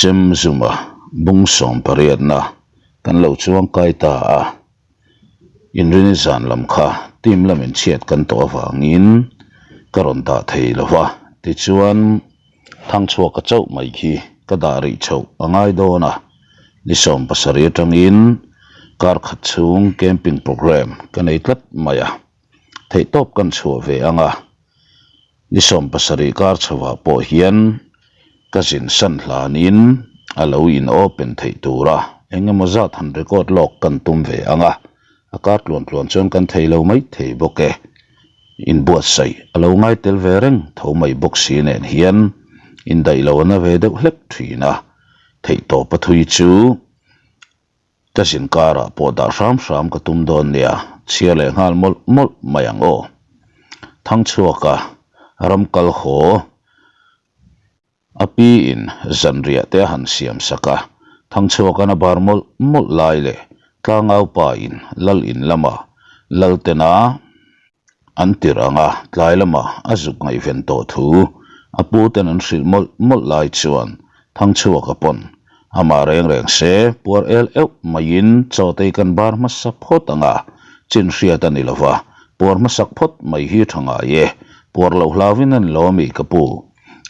Chem zuma bung sawm pariatna kan lo chuang kai ta a, inrini zan lam kha team lamin chhiat kan tawh avangin ka rawn dah thei lo va, tichuan thangchhuak ka chauh mai khi ka dah rih chhoh a ngai dawn a, ni 17 atangin kar khat chhung camping programme ka nei tlat mai a, theihtawp kan chhuah ve ang a. Ni 17 kar chhovah pawh hian ka zin san hlanin a lo in open theih tura eng emaw zat han record lawk kan tum ve ang a, a kar tluan tluan chuan kan thei lo mai thei bawk e. Inbuatsaih a lo ngai tel ve reng tho mai bawk si nen hian indaih lo a na ve deuh hlek thin a, theihtawp a thui chu Ka zin karah pawh dah hram hram ka tum dawn nia, chhiar leh nghal mawlh mawlh mai ang aw. Thangchhuaka ram kal haw a pi in zanriah te a han siam sak a, Thangchhuaka'n a bar mawlh mawlh lai leh Tlangau pa in lal in lama lal tena an tirh ang a, tlai lama a zuk ngaihven tawh thu a pu ten an hrilh mawlh mawlh lai chuan Thangchhuaka pawn amah reng reng se puar el euh maiin chaw te kan bar hmasa phawt ang a, chin hriat a ni lo va, puar hmasak phawt mai hi tha ngai e, puar loh hlauhin a ni lo ami ka pu,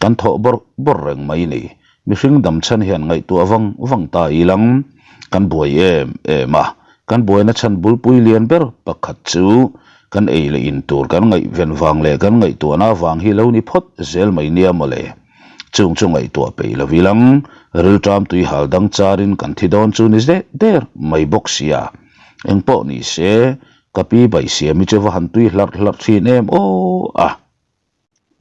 kan thawh bawrh bawrh reng mai ni, mihring dam chhan hian ngaihtuah vang vang ta ilang kan buai em em a, Kan buaina chhan bulpui lian ber pakhat chu kan ei leh in tur kan ngaihven vang leh kan ngaihtuahna vang hi lo ni phawt zel mai nia mawle. Chung chu ngaihtuah peih lo ilang rilṭam tui hal dang charin kan thi dawn chu ni zeh der mai bawk sia. Engpawh ni se, ka pi baihsiam hi chu va han tui hlarh hlarh ṭhin em aw a.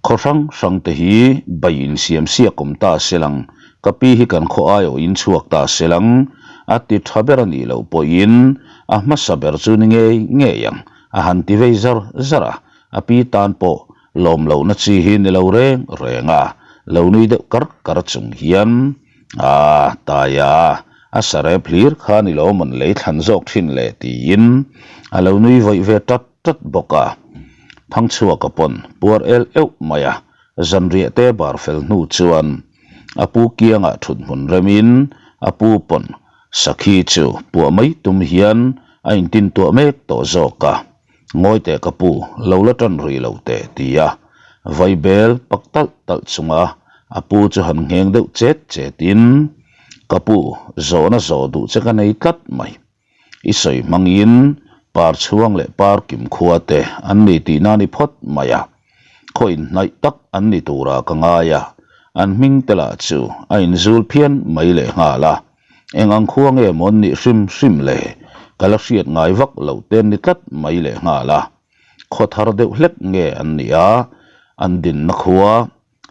Khaw hrang hrang te hi bai insiam siak awm ta se lang, ka pi hi kan khaw aiawh in chhuak ta se lang, a ti tha ber a nih loh pawhin a hmasa ber chu ni ngei ngei ang, a han ti vei zar zar a, a pi tan pawh lawm lohna chi hi ni lo reng reng a, lo nui deuh kar kar chung hian, Aaa, Taia, a sarep hlir kha ni lo mawn lei thlan zawk thin le tiin a lo nui vawih ve tat tat bawk a. Thangchhuaka pawn puar el euh mai a, zanriah te bar fel hnu chuan a pu kiangah thut hmun remin a pu pawn sakhi chu puah mai tum hian a intintuah mek tawh zawk a. Ngawi teh ka pu, lo la tan rih lo teh ti a, vaibel pak talh talh chunga a pu chu han ngheng deuh chet chetin, Ka pu, zawhna zawh duh che ka nei tlat mai. I sawi hmangin par chhuang leh par kim khua te an ni tihna ni phawt mai a, khaw inhnaih tak an ni turah ka ngai a, an hming te lah chu a inzul phian mai lehnghal a, eng ang khua nge maw an nih hrim hrim le, ka la hriat ngai vak loh te an ni tlat mai lehnghal a, khaw thar deuh hlek nge an nih a, an dinna khua.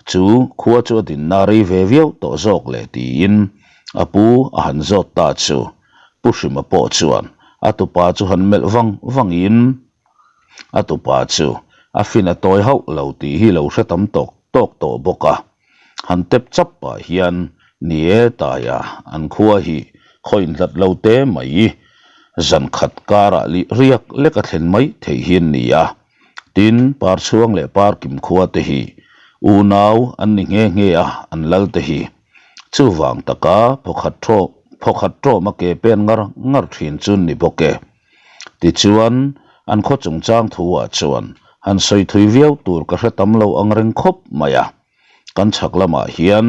Chu khua chu a dinna rei ve viau tawh zawk le tiin a pu a han zawt ta chu Pu Hrima pawh chuan a tupa chu han melh vang vangin a tupa chu a fin a tawi hauh lo tih hi lo hre tam tawk tawk tawh bawk a. Han tep chap pah hian ni e Taia an khua hi khaw inhlat lo te mai zan khat karah lih riak lek a thlen mai theih hi an ni a. Tin, Parchhuang leh Parkim khua te hi unau an ni nghe nghe a, an lal te hi. Chuvang taka phawkhat tawh phawkhat tawm a ke pen ngar ngar thin chu ni bawk e. Tichuan, an khaw chungchang thu ah chuan han sawi thui viau tur ka hre tam lo ang reng khawp mai a. Kan chhak lamah hian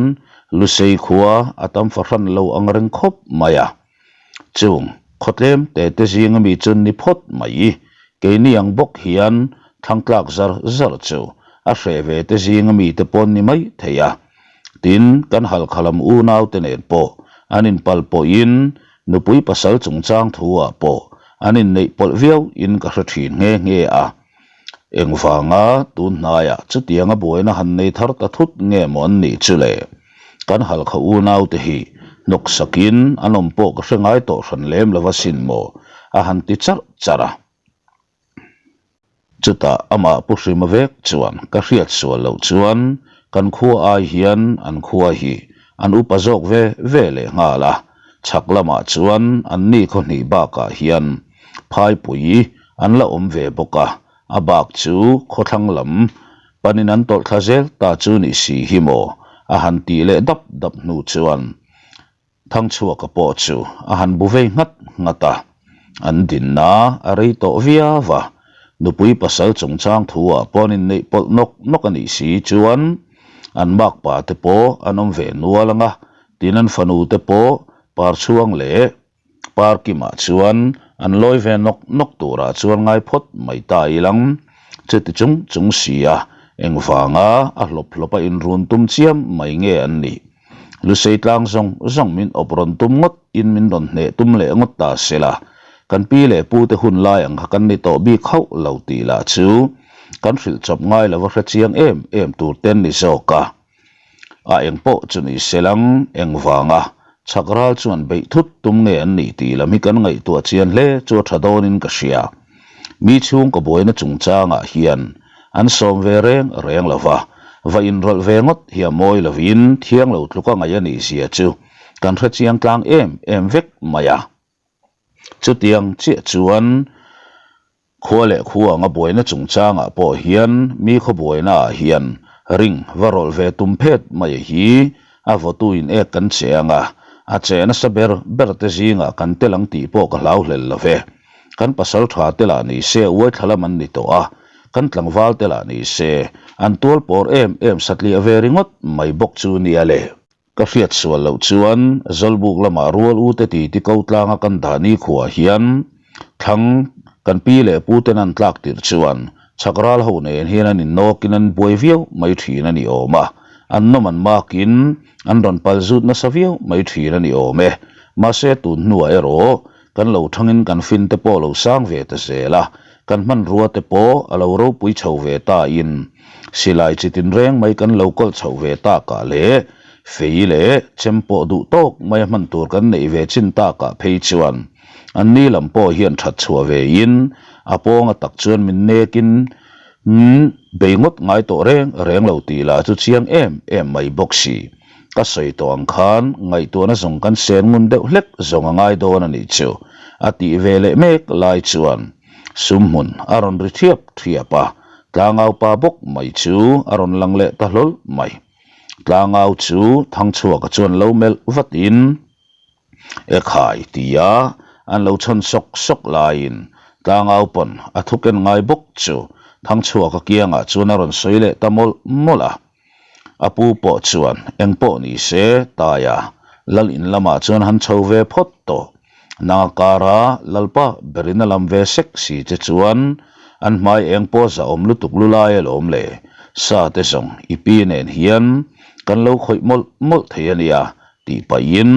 Lusei khua a tam fahran lo ang reng khawp mai a. Chung khawtlem te te zinga mi chu ni phawt mai. Keini ang bawk hian thlang tlak zar zar chu a hreh ve te zinga mi te pawn ni mai thei a. Tin, kan halkha lam unau te nen pawh an inpal pawhin nupui pasal chungchang thu ah pawh an inneih pawlh viau in ka hre thin nghe nghe a. Engvanga tun hnaiah chutianga buaina han nei thar ta thut nge maw an nih chu le? Kan halkha unau te hi hnawk sakin an awm pawh ka hre ngai tawh hran lem lova sin maw? a han ti charh charh a. Chutah amah Pu Hrima vek chuan ka hriat sual loh chuan kan khua ai hian an khua hi an upa zawk ve ve leh nghal a, chhak lamah chuan an ni khaw hnih bakah hian phaipui an la awm ve bawk a, a bak chu khawthlang lam panin an tawlh thla zel ta chu ni si hi maw? a han tih leh dap dap hnu chuan. Thangchhuaka pawh chu a han bu vei nghat nghat a, an dinna a rei tawh viau va, nupui pasal chungchang thu ah pawh an inneih pawlh nawk nawk a nih si chuan an makpa te pawh an awm ve nual ang a, tin an fanu te pawh Parchhuang leh Parkimah chuan an lawi ve nawk nawk turah chuan ngai phawt mai ta ilang. Chuti chung chung si a, engvanga a hlawp hlawp a inrun tum chiam mai nge an nih? Lusei tlang zawng zawng min awp rawn tum ngawt in min rawn hneh tum leh ngawt ta se la, kan pi leh pu te hun lai ang kha kan ni tawh bik hauh lo tih lah chu kan hrilh chawp ngai lova hre chiang em em tur te an ni zawk a. A eng pawh chu ni se lang engvanga chhak ral chuan beih thut tum nge an nih tih lam hi kan ngaihtuah chian hle chu a tha dawnin ka hria. Mi chhungkaw buaina chungchangah hian an sawm ve reng reng lo va, va inrawlh ve ngawt hi a mawi lovin thiang lo tluka ngaih a nih zia chu kan hre chiang tlang em em vek mai a. Chutiang chiah chuan khua leh khua anga buaina chungchangah pawh hian mi khaw buainaah hian ring va rawlh ve tum phet mai hi a vawtuin ek kan che ang a, a che nasa ber ber te zingah kan tel ang tih pawh ka hlau hlel lo ve. Kan pasal tha te lah ni se uai thla lam an ni tawh a, kan tlangval te lah ni se an tual pawr em em satliah ve ringawt mai bawk chu nia le. Ka hriat sual loh chuan Zawlbuk lamah rual u te ti ti ko tlanga kan dah ni khuah hian thlang kan pi leh pu ten an tlak tirh chuan chhak ral ho nen hian an innawkin an buai viau mai thin a ni awm a, an nawm an makin an rawn pal zut nasa viau mai thin a ni awm e. Mahse tun hnuah erawh kan lo thangin kan fin te pawh lo sang ve ta zel a, kan hmanrua te pawh a lo ropui chho ve ta in silai chi tinreng mai kan lo kawlh chhoh ve takah leh fei leh chem pawh duh tawk mai a hman tur kan neih ve chin takah phei chuan an ni lam pawh hian that chhuah ve in a pawnga tak chuan min nek in bei ngawt ngai tawh reng reng lo tih lah chu chiang em em mai bawk si. Ka sawi tawh ang khan ngaihtuahna zawng kan sen ngun deuh hlek zawng a ngai dawn a nih chu, a tih ve leh mek lai chuan sumhmun a rawn ri thiap thiap a, tlangau pa bawk mai chu a rawn lang leh ta hlawl mai. Tlangau chu Thangchhuaka chuan lo melh vatin, Ekhai tia an lo chhawn sawk sawk laiin tlangau pawn a thu ken ngai bawk chu Thangchhuaka kiangah chuan a rawn sawi leh ta mawlh mawlh a. A pu pawh chuan eng pawh ni se Taia lal in lamah chuan han chho ve phawt tawh. Nanga kara lalpa berin a lam ve sek si che chuan an hmai eng pawh zahawm lutuk lu lai alawm le. Sa te zawng i pi nen hian kan lo khawih mawlh mawlh thei a nia tih pahin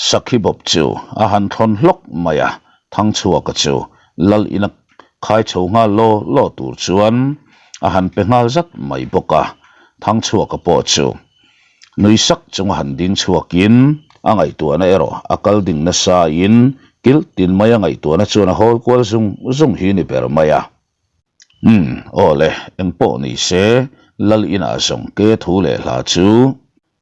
sakhi bawp chu a han thawn hlawk mai a, Thangchhuaka chu lal in a Khai chho nghal law law tur chuan a han pe nghal zat mai bawk a, Thangchhuaka pawh chu nui sak chunga han ding chhuakin a ngaihtuahna erawh a kal ding nasa in kil tin mai a ngaihtuahna chuan a hawl kual zung zung hi ni ber mai a. Umm, aw le, engpawh ni se, Lal inah zawng ke thu leh hla chu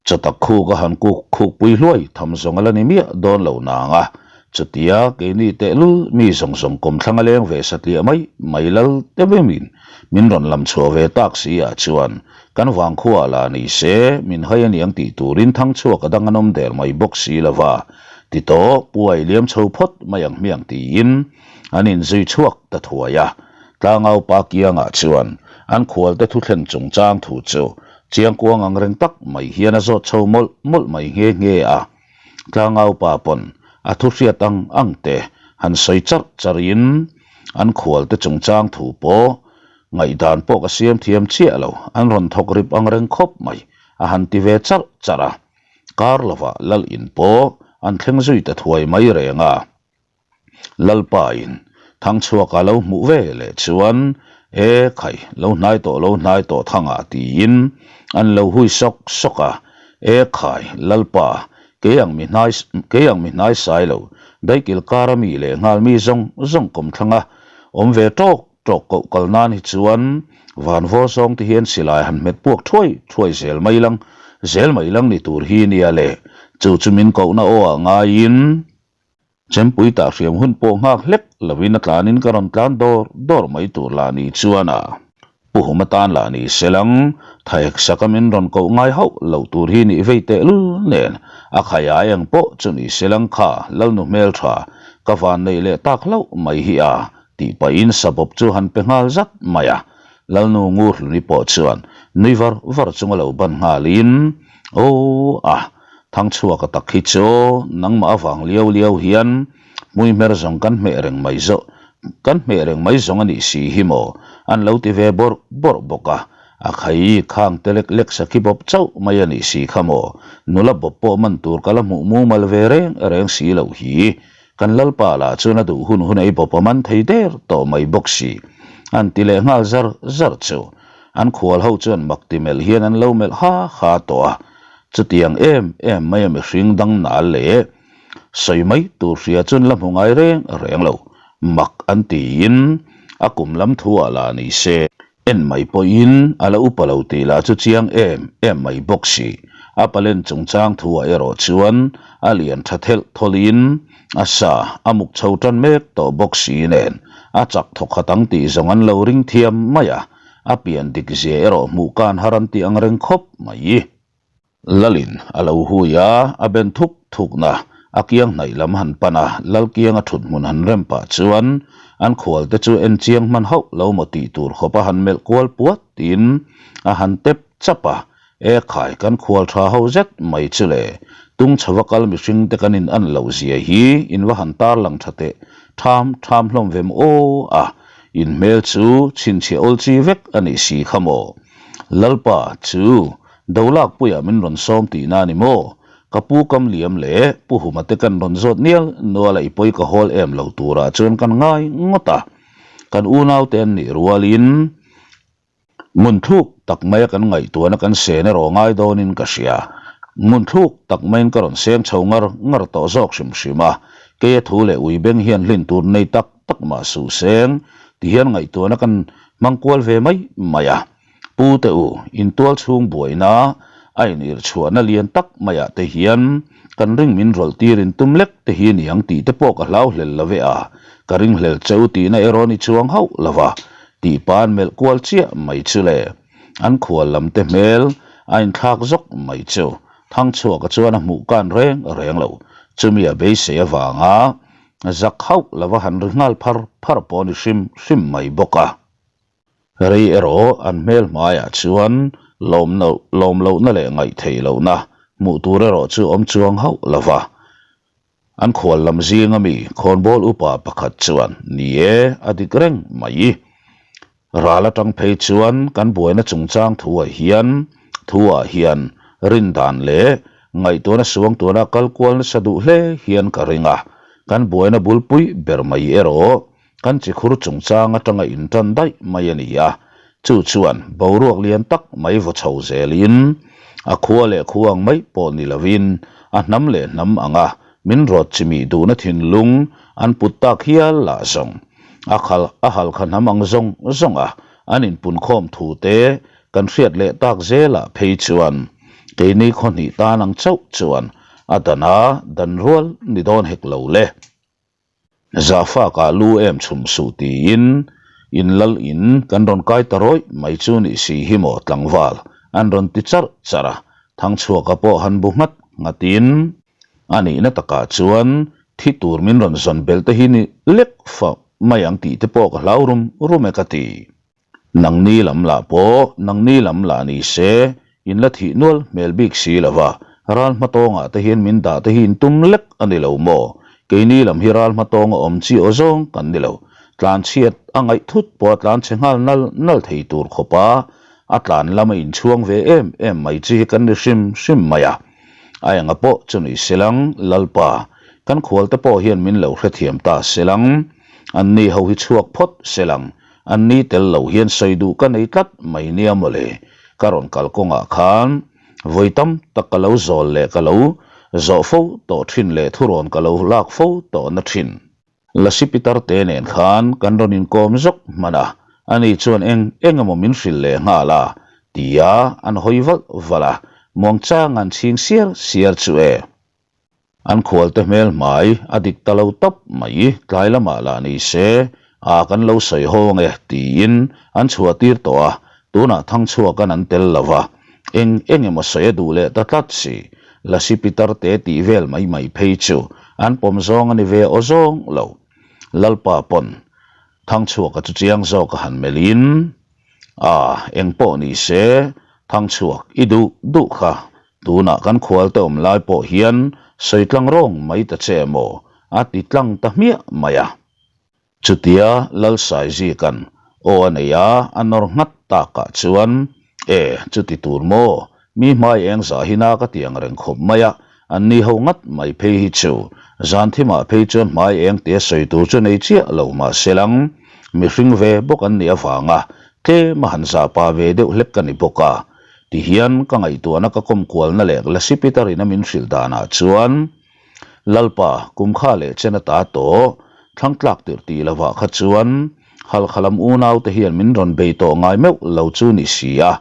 Chawtak khuk a han kuk khuk pui hluai tham zawng a la ni miah dawn lo nang a, chutia keini tehlul mi zawng zawng kawmthlang a leng ve satliah mai mai lal te vemin min rawn lam chhuah ve tak si ah chuan kan vangkhuaah lah ni se min hai a niang tih turin thangchhuak a dang an awm der mai bawk si lo va, ti tawh puai liam chho phawt mai ang hmiang tiin an inzui chhuak ta thuai a, tlangau pa kiangah chuan an khualte thuthlen chungchang thu chu Chiangkuang ang reng tak mai hian a zawt chho mawlh mawlh mai nghe nghe a, Tlangau pa pawn a thu hriat ang ang te han sawi charh charh in an khual te chungchang thu pawh ngaihdan pawh ka siam thiam chiah lo, an rawn thawk rip ang reng khawp mai a han ti ve charh charh a, kar lovah lal in pawh an thleng zui ta thuai mai reng a. Lalpa in Thangchhuaka lo hmuh ve leh chuan E khai, lo hnai tawh lo hnai tawh Thanga tiin an lo hui sawk sawk a, E khai, Lalpa, kei ang mi hnai kei ang mi hnai sai lo, daikil kara mi leh nghal mi zawng zawng kawmthlanga awm ve tawk tawk koh kal nan hi chuan van vaw zawng te hian silai han hmet puak thuai thuai zel mai lang zel mai lang ni tur hi nia le, chu chu min kohna aw ah ngaiin. Chempui tah hriam hun pawh nghak hlek lovin a tlanin ka rawn tlan dawr dawr mai tur lah ni chuan a Pu Hum atan lah ni se lang, thaek saka min rawn koh ngai hauh loh tur hi nih vei tehlul nen A khaia eng pawh chu ni se lang kha Lalnu hmeltha ka van neih leh tak hlauh mai hi a, tih pahin sabawp chu han pe nghal zat mai a. Lalnu Ngurhluni pawh chuan nui var var chunga lo ban nghalin, Aw a, Thangchhuaka tak hi chu nangmah avang liau liau hian hmui hmer zawng kan hmeh reng mai zawh kan hmeh reng mai zawng a nih si hi maw? an lo ti ve bawrh bawrh bawk a. A khai khang te lek lek sakhi bawp chauh mai a nih si kha maw? Nula bawp pawh man tur ka la hmuh mumal ve reng reng si loh hi. Kan Lalpa lah chuan a duh hun hun ei bawp a man thei der tawh mai bawk si. An ti leh nghal zar zar chu. An khual ho chuan mak ti melh hian an lo melh ha ha tawh a. Chutiang em em mai a mihring dang nal leh sawi mai tur hria chuan la hmu ngai reng reng lo. Mak an tiin a kum lam thu ah lah ni se. En mai pawhin a la upa lo tih lah chu chiang em em mai bawk si. A palen chungchang thuah erawh chuan a lian tha thelh thawlin a sa a muk chho tan mek tawh bawk si nen a chak thawk khat ang tih zawng an lo ring thiam mai a, a pian dik zia erawh hmuh kan har an tih ang reng khawp mai. Lalin a lo hui a, a ben thuk thukna a kiang hnaih lam han pan a, Lal kianga thut hmun han rem pah chuan an khual te chu en chiang hman hauh lo maw tih tur khawp a han melh kual puat tiin a han tep chap a, E khai kan khual tha ho zet mai chu le, tung chhova kal mihring te kan in an loh zia hi in va han tar lang tha teh tham tham hlawm ve maw aw a, in hmel chu chhinchhiah awl chi vek a nih si kha maw Lalpa chu Dolakpuiah min rawn sawm tihna a ni maw? Ka pu kam liam leh Pu Huma te kan rawn zawt nial nual a i pawi ka hawl em lo turah chuan kan ngai ngawt a. Kan unaute an nih rualin ngunthluk tak maia kan ngaihtuahna kan sen erawh ngai dawnin ka hria. Ngunthluk tak maiin ka rawn seng chho ngar ngar tawh zawk hrim hrim a. Keia thu leh ui beng hian hlin tur nei tak tak mah suh seng tihian ngaihtuahna kan hmang kual ve mai mai a. Pu te u, intual chhung buaina a inirh chhuahna lian tak maiah te hian kan ring min rawlh tir in tum lek te hi niang tih te pawh ka hlau hlel lo ve a, ka ring hlel che u tihna erawh ni chuang hauh lo va, tih pa'n melh kual chiah mai chu le. An khual lam te hmel a inthlak zawk mai chu Thangchhuaka chuan a hmuh kan reng reng lo, chumi a beisei avanga zak hauh lova han ri nghal phar phar pawh ni hrim hrim mai bawk a. Rei erawh an hmel hmaiah chuan lawm lohna leh ngaihtheih lohna hmuh tur erawh chu awm chuang hauh lo va. An khual lam zinga mi khawnbawl upa pakhat chuan, Ni e, a dik reng mai. Ral atang phei chuan kan buaina chungchang thuah hian thuah hian rindan leh ngaihtuahna suangtuahna kal kual nasa duh hle hian ka ring a. Kan buaina bulpui ber mai erawh Kan chikhur chungchang atanga intan daih mai a ni a, chu chuan boruak lian tak mai vaw chho zelin a khua leh khua ang mai pawh ni lovin a hnam leh hnam anga min rawt chimih duhna thinlung an put tak hial lah zawng a khal a halkha hnam ang zawng zawng a an inpunkhawm thu te kan hriat leh tak zelah phei chuan keini khawhnih tan ang chauh chuan a dana dan rual ni dawn hek lo le. Zahfakah lu em chhum suh tiin in lal in kan rawn kai ta rawih mai chu nih si hi maw tlangval an rawn ti charh charh a, Thangchhuaka pawh han bu nghat nghatin a nihna takah chuan thi tur min rawn zawn belh te hi ni lek fa mai ang tih te pawh ka hlau rum rum e ka ti. Nangni lam lah pawh nangni lam lah ni se, in la thih nual hmel bik si lo va, ral hmatawngah te hian min dah te hi in tum lek a ni lo maw? Keini lam hi ral hmatawnga awm chi aw zawng kan ni lo. Tlanchhiat a ngaih thut pawh a tlanchhe nghal nal nal thei tur khawpa a tlan lama inchhuang ve em em mai chi hi kan ni hrim hrim mai a. A enga pawh chu ni selang, Lalpa, kan khualte pawh hian min lo hrethiam ta selang, anni ho hi chhuak phawt selang, An ni tel lo hian sawi duh ka nei tlat mai nia mawle, ka rawn kal kawngah khan vawi tam tak ka lo zawl leh ka lo zawh fo tawh thin leh thurawn ka lo lak fo tawh na thin. Lasi pitar te nen khan kan rawn inkawm zawk hman a, ani chuan eng eng emaw min hrilh leh nghal a, tia an hawi valh valh a, muangchang an chhing siar siar chu e. An khualte hmel hmai a dik ta lo tawp mai, tlai lamah lah ni se, a kan lo sawi haw ang e tiin an chhuah tir tawh a, tunah Thangchhuakan an tel lo va, eng eng emaw sawi a duh leh ta tlat si. Lasi pitar te tih vel mai mai phei chu an pawm zawng a ni ve aw zawng lo. Lalpa pawn Thangchhuaka chu chiang zawk a han melhin, A, eng pawh ni se, Thangchhuak i duh duh kha, tunah kan khualte awm lai pawh hian sawi tlang rawng mai ta che maw? a ti tlang ta hmiah mai a. Chutia Lalsaizikan aw a nei a, a nawr nghat takah chuan, E, chuti tur maw? Mi hmai eng zah hi na ka ti ang reng khawp mai a, anni ho ngat mai phei hi chu zan thimah phei chuan hmai eng tia sawi tur chu nei chiah lo mahse lang mihring ve bawk an nih avanga tlem a han zah pah ve deuh hlek ka ni bawk a. Tihian ka ngaihtuahna ka kawm kualna leh Lasi Peter-in a min hrilh danah chuan Lalpa kumkha leh chen ata tawh thlang tlak tirh tih lovah kha chuan Halkha lam unaute hian min rawn bei tawh ngai meuh lo chu ni si a.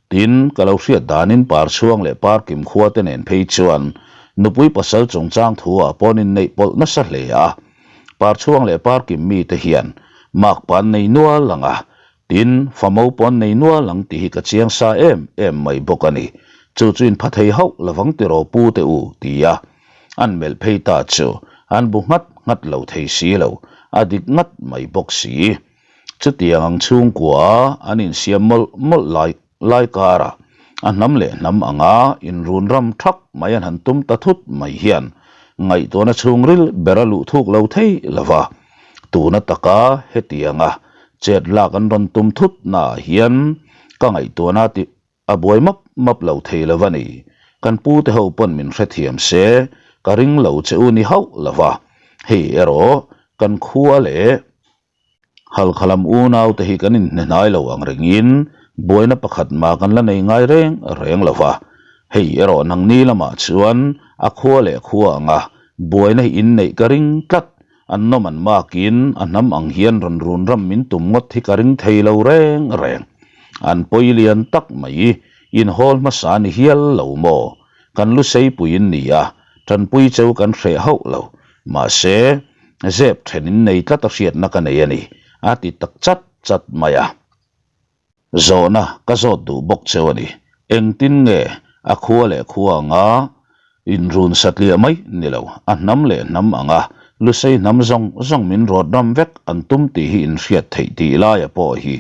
Tin, ka lo hriat danin Parchhuang leh Parkim khua te nen phei chuan nupui pasal chungchang thu ah pawn inneih pawlh nasa hle a. Parchhuang leh Parkim mite hian makpa an nei nual ang a, tin, famo pawh an nei nual ang tih hi ka chiang sa em em mai bawk a ni. Chu chu inpha thei hauh lovang tiraw pu te u, ti a. An melh phei ta chu an bu nghat nghat lo thei si lo, a dik ngat mai bawk si. Chutiang ang chhungkua an insiam mawlh mawlh lai lai karah a hnam leh hnam anga inrun ram thak mai an han tum ta thut mai hian ngaihtuahna chhungril ber a luh thuk lo thei lo va. Tuna taka hetianga chet lak an rawn tum thut naah hian ka ngaihtuahna ti A buai map map lo thei lo a ni. Kan pu te ho pawn min hrethiam se, ka ring lo che u ni hauh lo va. Hei erawh kan khua leh Halkha lam unau te hi kan inhne hnai lo ang rengin buaina pakhat mah kan la nei ngai reng reng lo va. Hei erawh nangni lamah chuan a khua leh khua anga buaina hi inneih ka ring tlat. An nawm an makin a hnam ang hian rawn run ram min tum ngawt hi ka ring thei lo reng reng. An pawi lian tak mai, inhawl hmasa ni hial lo maw? Kan lu seipui in ni a, tanpui cheu kan hreh hauh lo. Mahse, zep then in nei tlat a hriatna ka nei a ni, a ti tak chat chat mai a. Zawhna ka zawt duh bawk cheu a ni. Engtin nge a khua leh khua anga inrun satliah mai ni lo, a hnam leh hnam anga Lusei hnam zawng zawng min rawt ram vek an tum tih hi inhriat theih tih laia pawh hi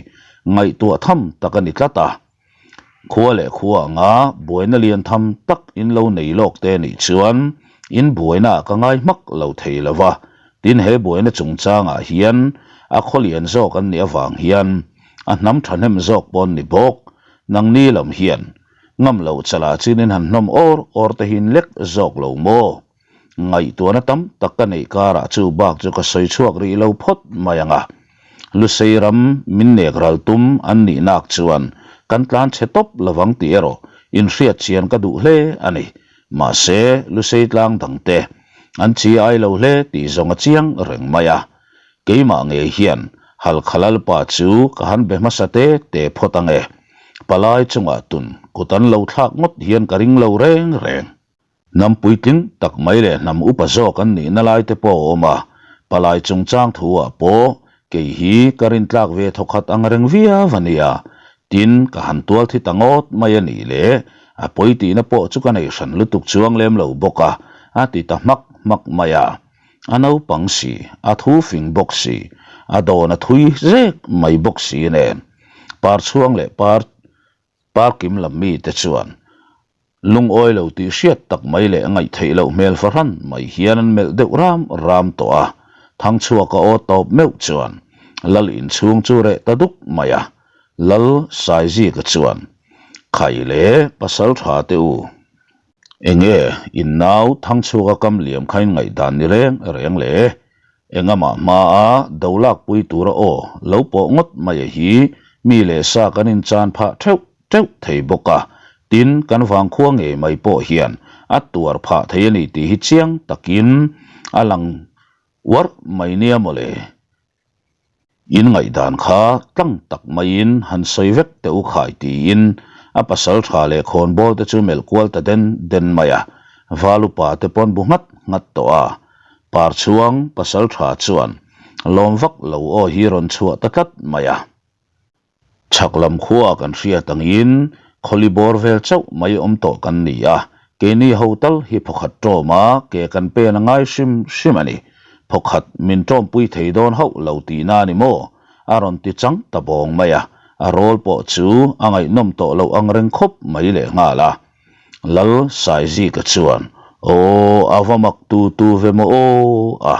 ngaihtuah tham tak a ni tlat a. Khua leh khua anga buaina lian tham tak in lo nei lawk te nih chuan in buaina ah ka ngai hmak lo thei lo va, tin he buaina chungchangah hian a khaw lian zawk an nih avang hian A hnam thahnem zawk pawn ni bawk. Nangni lam hian ngam loh chalah chin in han hnawm awr awr te hin lek zawk lo maw? Ngaihtuahna tam tak ka neih karah chu bak chu ka sawi chhuak rih lo phawt mai ang a. Lusei ram min nek ral tum an nih nak chuan kan tlan chhe tawp lovang tih erawh inhriat chian ka duh hle a ni. Mahse, Lusei tlang dangte an chi ai lo hle tih zawng a chiang reng mai a. Keimah ngei hian Halkha Lalpa chu ka han be hmasa te te phawt ang e. Palai chungah tun kut an lo thlak ngawt hian ka ring lo reng reng. Hnam puitling tak mai leh hnam upa zawk an nihna lai te pawh a awm a, palai chungchang thu ah pawh kei hi ka rintlak ve thawkhat ang reng viau a nia. Tin, ka han tual thi ta ngawt mai a nih leh a pawi tihna pawh chu ka nei hran lutuk chuang lem lo bawk a, a ti ta hmak hmak mai a. A naupang si, a thu fing bawk si, a dawn a thui zek mai bawk si nen Parchhuang leh Par Parkim lam mite chuan lungawi lo tih hriat tak mai leh ngaihtheih loh hmel fahran mai hian an melh deuh ram ram tawh a. Thangchhuaka aw tawp meuh chuan Lal inchhung chu reh ta duk mai a. Lal Saizika chuan, Khai le pasal tha teh u. Enge in nau Thangchhuaka kam liam kha in ngaihdan ni reng reng le? Engamah hma a do lak pui tura aw lo pawh ngawt mai a hi mi leh sa kan in chan phah theuh teuh thei bawk a, tin kan vangkhua ngei mai pawh hian a tuar phah thei a ni tih hi chiang takin a lang uarh mai nia mawle. In ngaihdan kha tlang tak maiin han sawi vek teh u khai tiin a pasal tha leh khawnbawl te chu melh kual ta den den mai a, val upa te pawn bu nghat nghat tawh a. Parchhuang pasal tha chuan lawm vak lo aw hi rawn chhuah ta tlat mai a. Chhak lam khua kan hriat angin khawli bawr vel chauh mai awm tawh kan ni a. Keini ho tal hi phawkhat ṭawm a, ke kan pen a ngai hrim hrim a ni. Phawkhat min ṭawmpui thei dawn hauh lo tihna a ni maw? A rawn ti chang ta bawng mai a, a rawl pawh chu a ngaihnawm tawh loh ang reng khawp mai lehnghal a. Lal Saizika chuan, Aw, a va mak tu tu ve maw aw a.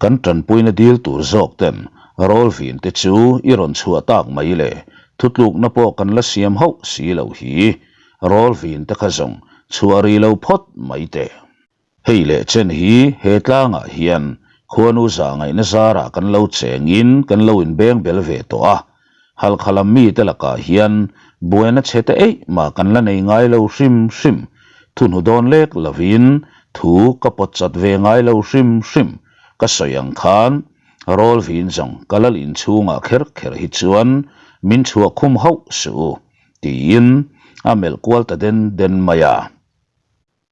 Kan tanpuina dil tur zawk ten Rawlvin te chu i rawn chhuah tak mai le, thutlukna pawh kan la siam hauh si lo hi. Rawlvin te kha zawng chhuah ri lo phawt mai teh. Hei leh chen hi he tlangah hian khuanu zah ngaihna zarah kan lo chengin kan lo inbeng bel ve tawh a, Halkha lam mite lakah hian buaina chhe te eih mah kan la nei ngai lo hrim hrim. Thuhnu dawn lek lovin thu ka pawt chat ve ngai lo hrim hrim. Ka sawi ang khan rawl vin zawng ka lal inchhungah kher kher hi chuan min chhuah khum hauh suh u, tiin a melh kual ta den den mai a.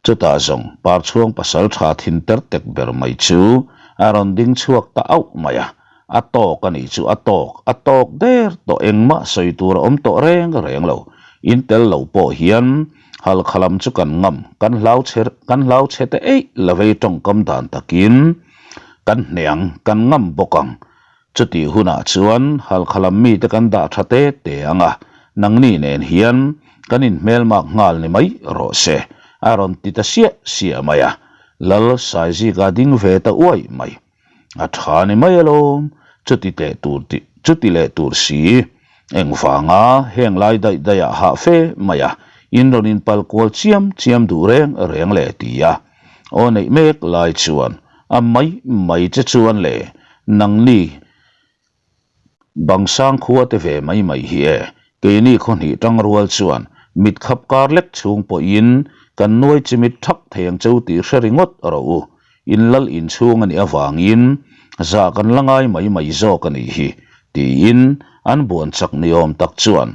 Chutah zawng Parchhuang pasal tha thin ter tek ber mai chu a rawn ding chhuak ta auh mai a, a tawk a nih chu a tawk, a tawk der tawh engmah sawi tur a awm tawh reng reng lo. In tel lo pawh hian halkha lam chu kan ngam, kan hlau chhe, kan hlau chhe te eih la vei tawngkam dan takin kan hne ang, kan ngam bawk ang. Chutih hunah chuan halkha lam mite kan dah tha te te ang a, nangni nen hian kan inhmelmak nghal ni mai rawh se, a rawn ti ta siah siah mai a. Lal Saizika ding ve ta uai mai. A tha ni mai alawm, chuti teh tur tih chuti leh tur si. Engvanga heng lai daih daihah hah fe mai a, in rawn inpal kual chiam chiam duh reng reng le ti a. Aw neih mek lai chuan a mai mai che chuan le nangni Bangsang khua te ve mai mai hi e, keini khaw hnih tang rual chuan mit khap kar lek chhung pawhin kan nuai chimit thak thei ang cheu tih hre ringawt rawh u, in lal inchhung a nih avangin zah kan la ngai mai mai zawk a nih hi tiin an buan chak ni awm tak chuan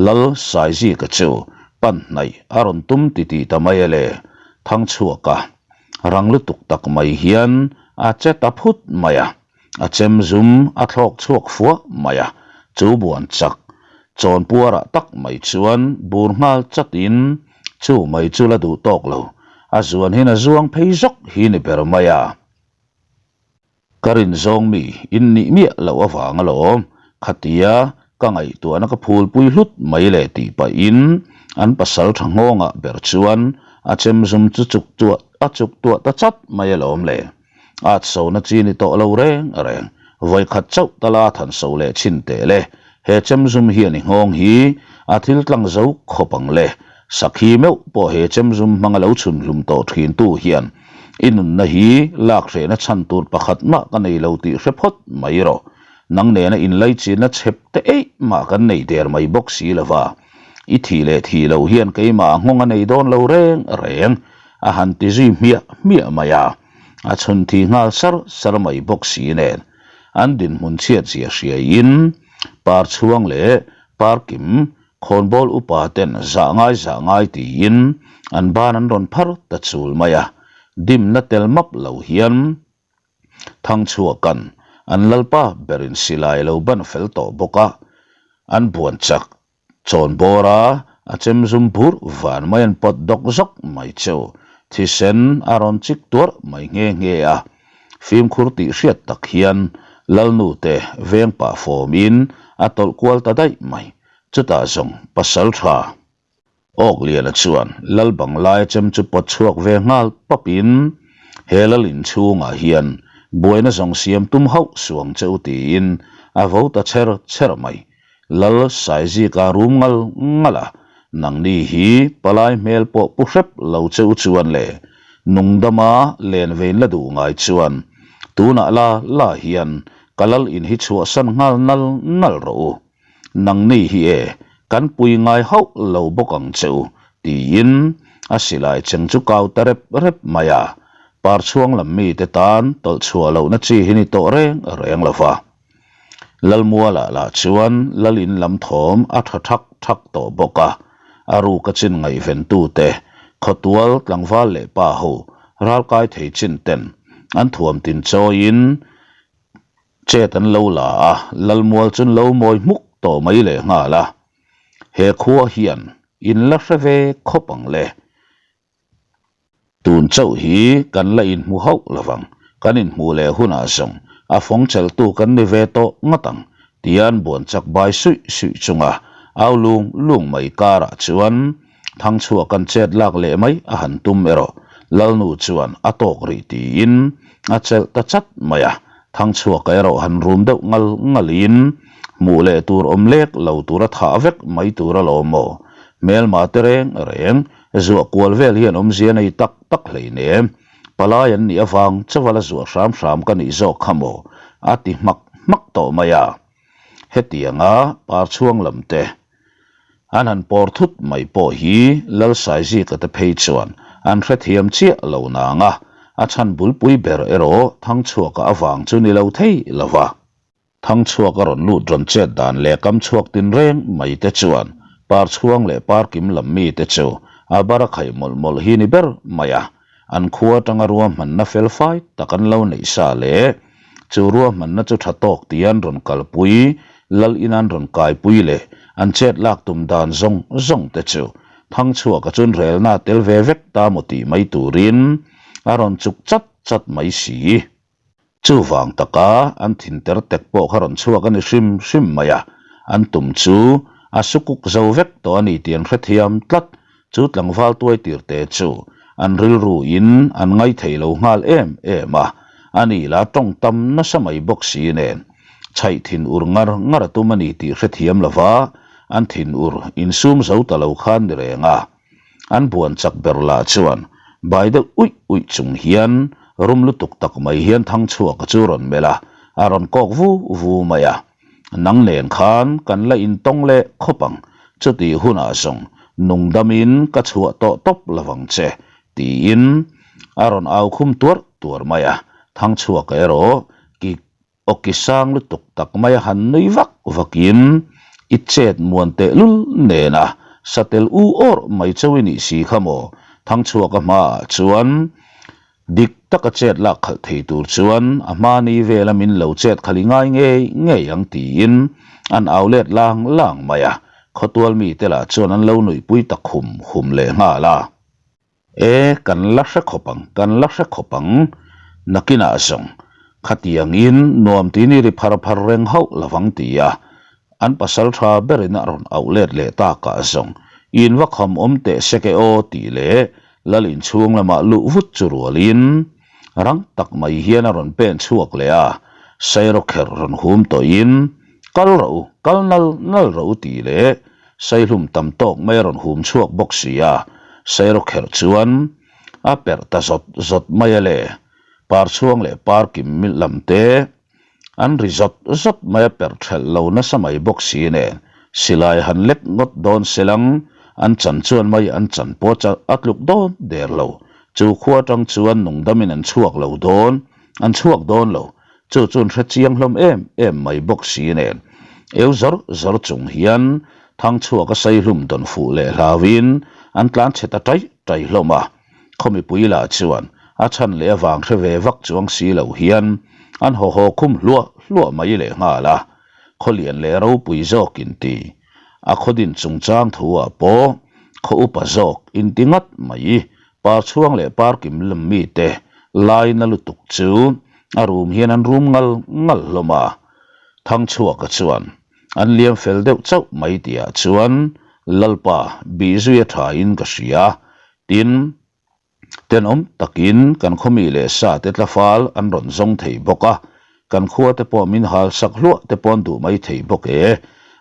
Lal Saizika chu pan hnaih a rawn tum titih ta mai a le, Thangchhuaka rang lutuk tak mai hian a che ta phut mai a, a chem zum a thlawk chhuak fuah mai a, chu buan chak chawnpuarah tak mai chuan bur nghal chatin chu mai chu la duh tawk lo, a zuan hin a zuang phei zawk hi ni ber mai a. Ka rin zawng mi in nih miah loh avang alawm, khatia ka ngaihtuahna ka phulpui hlut mai le tih pahin an pasal tha nghawngah ber chuan a chem zum chu chuk tuah a chuk tuah ta chat mai alawm le. At sona chi ni tawh lo reng reng, vawikhat chauh tala than so leh chhin teh le, he chem zum hian i nghawng hi a thil tlang zo khawp ang le, sakhi meuh pawh he chem zum hmanga lo chhun hlum tawh thintu hian I nunna hi lak hrehna chhan tur pakhat mah ka nei lo tih hre phawt mai rawh. Nang nena inlaichinna chhep te eih mah kan nei der mai bawk si lo va. I thih leh thih loh hian keimah a nghawng a nei dawn lo reng reng, a han ti zui hmiah hmiah mai a. A chhun thi nghal sar sar mai bawk si nen an dinhmun chhiat zia hriaiin Parchhuang leh Parkim Khawnbawl upa ten zah ngai zah ngai tiin an ban an rawn phar ta chul mai a, dimna tel map lo hian Thangchhuakan an lalpa berin silai lo ban fel tawh bawk a, an buan chak chawn bawr a, a chem zum bur van mai an pawt dawk zawk mai chu thisen a rawn chik tuarh mai nghe nghe a. Fimkhur tih hriat tak hian Lalnu te veng pah fawmin a tawlh kual ta daih mai. Chutah zawng pasal tha Awkliana chuan Lal Banglaia chem chu pawt chhuak ve nghal pawpin he Lal inchhungah hian buaina zawng siam tum hauh suang che u tiin a vo ta cher cher mai. Lal Saizika rum ngal ngal a, nangni hi palai hmel pawh pu hrep lo che u chuan le, nungdama len vein la duh ngai chuan tunah la la hian ka lal in hi chhuahsan nghal nal nal rawh u. Nangni hi e, kan pui ngai hauh lo bawk ang che u, tiin a silai cheng chu kau ta rep rep mai a, Parchhuang lam mite tan tawlh chhuah lohna chi hi ni tawh reng reng lo va. Lalmualah lah chuan Lalin lam thawm a tha thak thak tawh bawk a, a ruka chin ngaihventute, khawtual tlangval leh pa ho ralkai thei chin ten an thuam tin chawiin chet an lo la a, Lalmual chu an lo mawi hmuk tawh mai lehnghal a. He khua hian in la hre ve khawp ang le. Tun chauh hi kan la inhmu hauh lovang, kan inhmuh leh hunah zawng a fawng chelhtu kan ni ve tawh ngawt ang, tian buan chak bai suih suih chunga au lung lung mai karah chuan Thangchhuah kan chet lak leh mai a han tum erawh Lalnu chuan a tawk rih tiin a chelh ta chat mai a, Thangchhuaka erawh han rum deuh ngal ngalin hmuh leh tur awm lek lo tura thah vek mai tur alawm maw? Hmelma te reng reng zuah kual vel hian awmzia nei tak tak hleinem. Palai an nih avang chauha la zuah hram hram ka nih zawk kha maw? a ti hmak hmak tawh mai a. Hetianga parchhuang lam te an han pawr thut mai pawh hi Lalsaizika te phei chuan an hrethiam chiah lo nang a, a chhan bulpui ber erawh Thangchhuaka avang chu ni lo thei lo va. Thangchhuak a rawn lut rawn chet dan leh kam chhuak tin reng mai te chuan Parchhuang leh Parkim lam mi te chu a bar a khaih mawlh mawlh hi ni ber mai a, an khua atanga ruahmanna fel fai tak an lo neih sa leh chu ruahmanna chu tha tawk tia an rawn kalpui, lal in an rawn kaipui leh an chet lak tum dan zawng zawng te chu Thangchhuaka chuan relna a tel ve vek ta maw tih mai turin a rawn chuk chat chat mai si. Chuvang taka an thin ter tek pawh kha rawn chhuak a ni hrim hrim mai a, an tum chu a sukuk zo vek tawh a ni tih an hrethiam tlat. Chu tlangval tuai tirte chu an rilru in an ngaithei lo nghal em em a, a ni la tawng tam nasa mai bawk si nen chhaih thin ur ngar ngar a tum a ni tih hrethiam lova an thin ur insum zo ta lo khan ni reng a. An buan chak ber lah chuan bai deuh uih uih chung hian rum lutuk tak mai hian Thangchhuaka chu rawn melh a, a rawn kawk vu vu mai a. Nang nen khan kan la intawng leh khawp ang, chutih hunah zawng nungdamin ka chhuah tawh tawp lovang che, tiin a rawn au khum tuar tuar mai a. Thangchhuaka erawh kik Awki sang lutuk tak mai a han nui vak vakin i chet muan tehlul nena satel u awrh mai cheu i nih si kha maw? Thangchhuaka hmaah chuan dik taka chet lak khalh thei tur chuan a hma ni vela min lo chet khalh i ngai ngei ngei ang tiin an au let lang lang mai a, khawtual mite lah chuan an lo nuihpui ta khum khum lehnghal a. E, kan la hre khawp ang, kan la hre khawp ang, nakinah zawng, khatiangin nuam tih ni ri phar phar reng hauh lovang ti a, an pasal tha berin a rawn auh let leh takah zawng, in va kham awm teh sek e aw tih leh lal inchhung lamah luh vut chu rualin rang tak mai hian a rawn pen chhuak leh a, sairawkherh rawn hum tawhin, Kal rawh u, kal nal nal rawh u tih leh Saihlum tam tawk mai a rawn hum chhuak bawk si a, Sairawkherh chuan a perh ta zawt zawt mai a le. Parchhuang leh Parkim lam te an ri zawt zawt mai a perh thelh lo nasa mai bawk si nen silai han lek ngawt dawn selang an chan chuan mai an chan pawh a tluk dawn der lo. Chu khua atang chuan nungdamin an chhuak lo dawn, an chhuak dawn lo. Chu chu an hre chiang hlawm em em mai bawk si nen, eu zawr zawr chung hian Thangchhuak a saihlum dawn fuh leh hlauin an tlan chhe ta ṭai ṭai hlawm a. Khaw mipui lah chuan a chhan leh avang hre ve vak chuang si lo hian an haw haw khum hluah hluah mai leh nghal a. Khaw lian leh ropui zawk inti a khaw din chungchang thu ah pawh khaw upa zawk inti ngat mai Parchhuang leh Parkim lam mite lai na lutuk chu a rum hian an rum ngal ngal hlawm a. Thangchhuaka chuan an liam fel deuh chauh mai tihah chuan Lalpa bih zui a tha in ka hria. Tin, tenawm takin kan khawmi leh sa te tlafal an rawn zawng thei bawk a, kan khua te pawh min hal sak hluah te pawh an duh mai thei bawk e,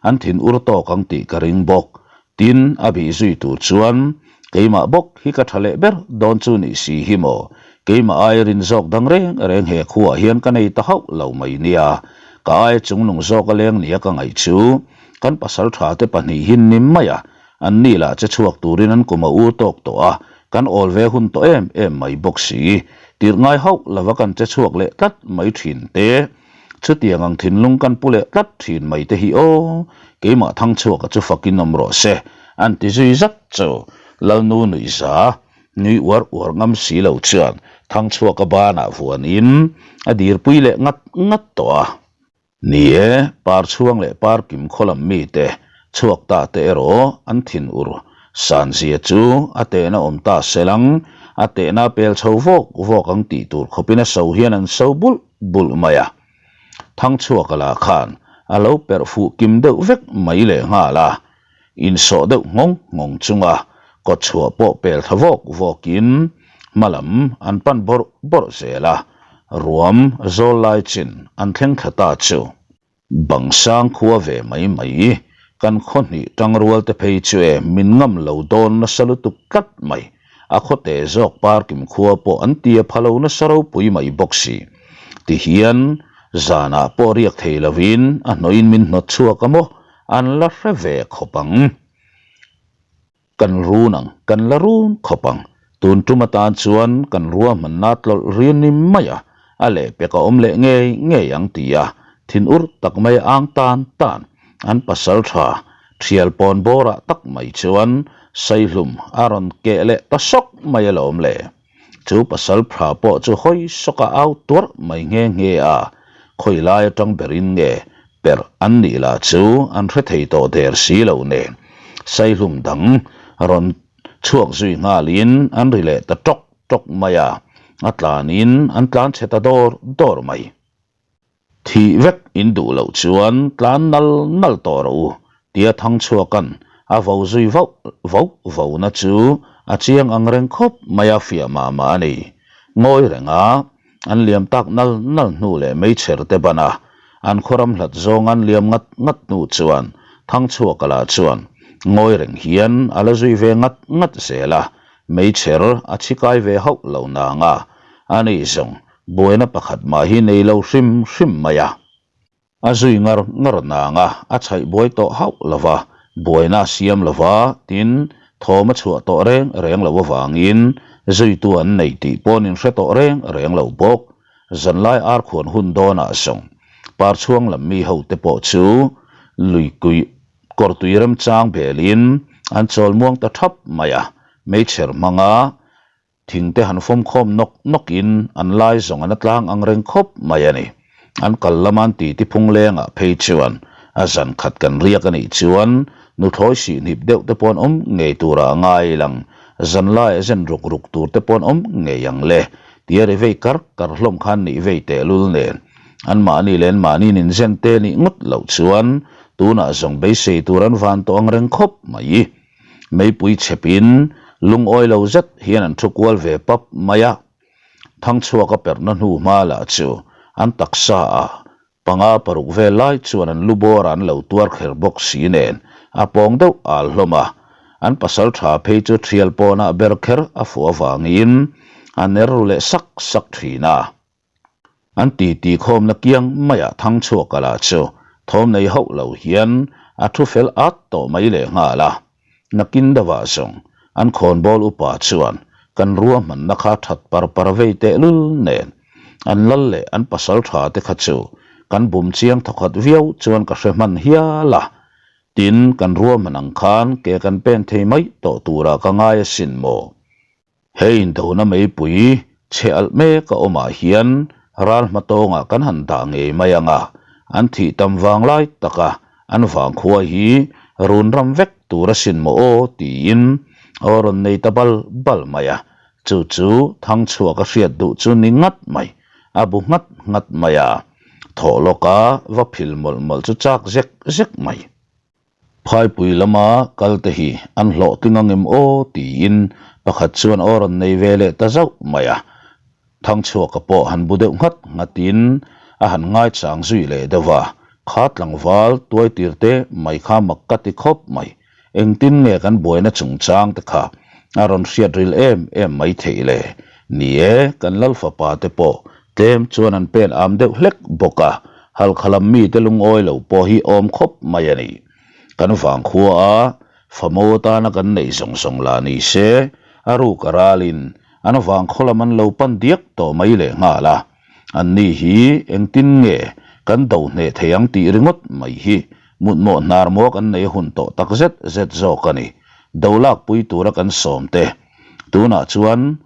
an thin ur tawk ang tih ka ring bawk. Tin, a bih zui tur chuan, Keimah bawk hi ka tha leh ber dawn chu nih si hi maw? Keimah aia rin zawk dang reng reng he khuaah hian ka nei ta hauh lo mai nia. Ka aia chungnung zawk a leng nia ka ngaih chu kan pasal tha te pahnihin ni mai a, an ni lah che chhuak turin an kum a u tawk tawh a, kan awl ve hun tawh em em mai bawk si. Tirh ngai hauh lova kan che chhuak leh tlat mai thin te. Chutiang ang thinlung kan pu leh tlat thin mai te hi aw, keimah Thangchhuaka chu fakin awm rawh se, an ti zui zat chu. Lalnu nuihza, nui uar uar ngam si lo chuan Thangchhuaka banah vuanin a dirpui leh ngat ngat tawh a. Ni e, Parchhuang leh Parkim khaw lam mite chhuak ta te erawh an thin ur. Sanzia chu a tehna awm ta se lang, A tehna pel chho vawk vawk ang tih tur khawpin a so hian an so bulh bulh mai a. Thangchhuaka lah khan a lo perh fuh kim deuh vek mai lehnghal a. Insawh deuh nghawng nghawng chunga kawtchhuah pawh pel thla vawk vawkin hma lam an pan bawrh bawrh zel a, ruam zawl lai chin an thleng thla ta chu. Bangsang khua ve mai mai, kan khaw hnih tangrual te phei chu e min ngam lo dawn nasa lutuk tlat mai, a khawte zawk parkim khua pawh an tia pha lo nasa ropui mai bawk si. Tihian zanah pawh riak thei lovin a hnawhin min hnawt chhuak a maw? An la hre ve khawp ang. Kan run ang, kan la run khawp ang. Tun tum atan chuan kan ruahmanna tlawlh rian ni mai a, a lehpek a awm leh ngei ngei ang ti a, thin ur tak mai a ang tan tan. An pasal tha, thial pawn bawrah tak mai chuan Saihlum a rawn keh leh ta sawk mai alawm le. Chu pasal phra pawh chu hawi sawk a au tuarh mai nghe nghe a, khawi lai atang berin nge perh an nih lah chu an hre thei tawh der si lo nen Saihlum dang rawn chhuak zui nghalin an ri leh ta tawk tawk mai a, a tlanin an tlan chhe ta dawr dawr mai. Thih vek in duh loh chuan tlan nal nal tawh rawh u, tia Thangchhuaka'n a vo zui vauh vauh vona chu a chiang ang reng khawp mai a fiah mah mah a ni. Ngawi renga an liam tak nal nal hnu leh meichher te ban a, an khawram hlat zawng an liam ngat ngat hnu chuan Thangchhuaka lah chuan ngawi reng hian a la zui ve ngat ngat zel a, meichher a chhikai ve hauh lo nang a, ani zawng Buaina pakhat mah hi nei lo hrim hrim mai a. A zui ngar ngar nang a, a chhaih buai tawh hauh lo va, buaina a siam lo va, tin, thawm a chhuah tawh reng reng lo avangin zuitu an nei tih paw'n in hre tawh reng reng lo bawk. Zanlai arkhuan hun dawnah zawng Parchhuang lam mi hote pawh chu luikui kawrtui remchang belin an chawl muang ta thap mai a, meichher hmanga Thing te han fawm khawm nawk nawk in an lai zawng an a tlang ang reng khawp mai a ni. An kal lama an titi phung lengah phei chuan a zan khat kan riak a nih chuan nuthlawi sihhnip deuh te pawh an awm ngei turah a ngai lang, zan laiah zen ruk ruk tur te pawh an awm ngei ang le tia ri vei kar kar hlawm khan nih vei tehlul nen anmahni leh anmahni nin zen te nih ngawt loh chuan tunah zawng beisei tur an van tawh ang reng khawp mai. Meipui chhepin lungawi lo zet hian an thu kual ve pap mai a, Thangchhuak a perhna hnu hma lah chu an taksa ah panga paruk vel lai chuan an lu bawr ah an lo tuar kher bawk si nen a pawng deuh al hlawm a, an pasal tha phei chu thial pawnah ber kher a fuh avangin a ner ru leh sak sak thin a. An titi khawmna kiang maiah Thangchhuaka lah chu thawm nei hauh lo hian a thu fel at tawh mai leh nghal a. Nakin deuhah zawng an khawnbawl upa chuan kan ruahmanna kha that par par vei tehlul nen an lal leh an pasal tha te kha chu kan bum chiang thawkhat viau chuan ka hre hman hial a. Tin, kan ruahman ang khan ke kan pen thei mai tawh turah ka ngai asin maw? He indona meipui chhe alh mek a awmah hian ral hma tawngah kan han dah ngei mai ang a, an thih tam vang lai taka an vangkhua hi run ram vek tur asin maw aw tiin aw rawn nei ta bal bal mai a, chu chu Thangchhuak a hriat duh chu ni ngat mai, a bu nghat nghat mai a, thawh lawka va phil mawlh mawlh chu chak zek zek mai. Phaipui lama kal te hi an hlawhtling ang em aw tiin pakhat chuan aw rawn nei ve leh ta zauh mai a. Thangchhuaka pawh han bu deuh nghat nghatin a han ngaichang zui leh deuh a, kha tlangval tuai tir te mai kha mak ka ti khawp mai, engtin nge kan buaina chungchang te kha a rawn hriat ril em em mai theih le? Ni e, kan lal fapa te pawh Tlem chuan an pen am deuh hlek bawk a, halkha lam mite lungawi lo pawh hi awm khawp mai a ni. Kan vangkhua a, famo atana kan neih zawng zawng lah ni se, a ruk a ralin an vangkhaw lam an lo pan diak tawh mai leh nghal a. Anni hi engtin nge kan do hneh thei ang tih ringawt mai hi mutmawh hnar maw kan nei hun tawh tak zet zet zawk a ni. Do lakpui tura kan sawm te tunah chuan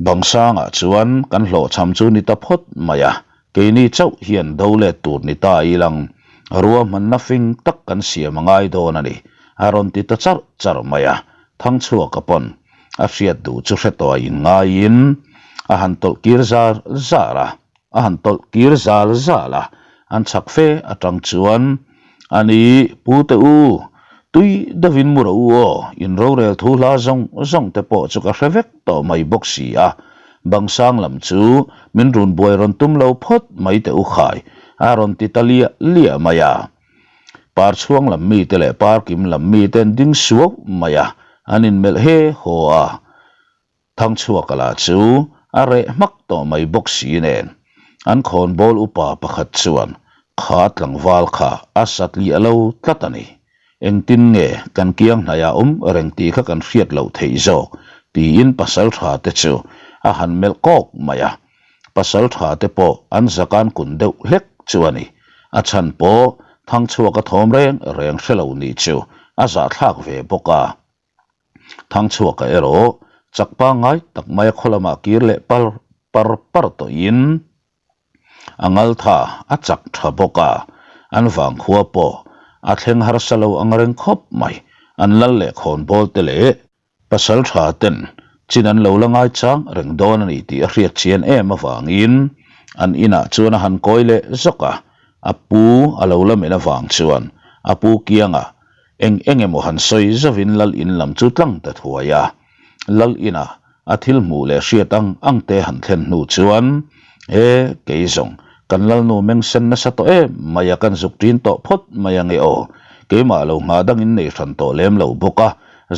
Bangsangah chuan kan hlawhchham chu ni ta phawt mai a, keini chauh hian do let tur ni ta ilang ruahmanna fing tak kan siam a ngai dawn a ni, a rawn ti ta charh charh mai a, Thangchhuaka pawn. A hriat duh chu hre tawh a inngaiin a han tawlh kir zar zar a, a han tawlh kir zal zal a, an chhak fe atang chuan, A ni, Pu te u, tui deuhin mu rawh u aw, in rorel thu hla zawng zawng te pawh chu ka hre vek tawh mai bawk si a, Bangsang lam chu min run buai rawn tum lo phawt mai teh u khai, a rawn ti ta liah liah mai a. Parchhuang lam mite leh Parkim lam mite an ding suau mai a, an inmelh he haw a. Thangchhuaka lah chu a reh hmak tawh mai bawk si nen, an khawnbawl upa pakhat chuan kha tlangval kha a satliah lo tlat a ni. Engtin nge kan kiang hnaiah awm reng tih kha kan hriat loh theih zawk tiin pasal tha te chu a han melh kawk mai a. Pasal tha te pawh an zakan kun deuh hlek chu a ni. A chhan pawh Thangchhuaka thawm reng reng hre lo nih chu a zahthlak ve bawk a. Thangchhuaka erawh chak pangngai tak maia khaw lamah kir leh par par par tawhin a ngal tha a chak tha bawk a, an vangkhua pawh a thleng harsa lo ang reng khawp mai. An lal leh khawnbawl te leh pasal tha ten chin an lo la ngaichang reng dawn a ni tih a hriat chian em avangin an inah chuan a han kawi leh zawk a, a pu a lo la men avang chuan a pu kiangah Eng eng emaw han sawi zauvin Lal in lam chu tlang ta thuai a. Lal inah a thil hmuh leh hriat ang ang te han thlen hnu chuan, E, kei zawng, kan Lalnu meng sen nasa tawh em mai a, kan zuk ṭin tawh phawt mai ange aw. Keimah lo nghah dangin nei hran tawh lem lo bawk a,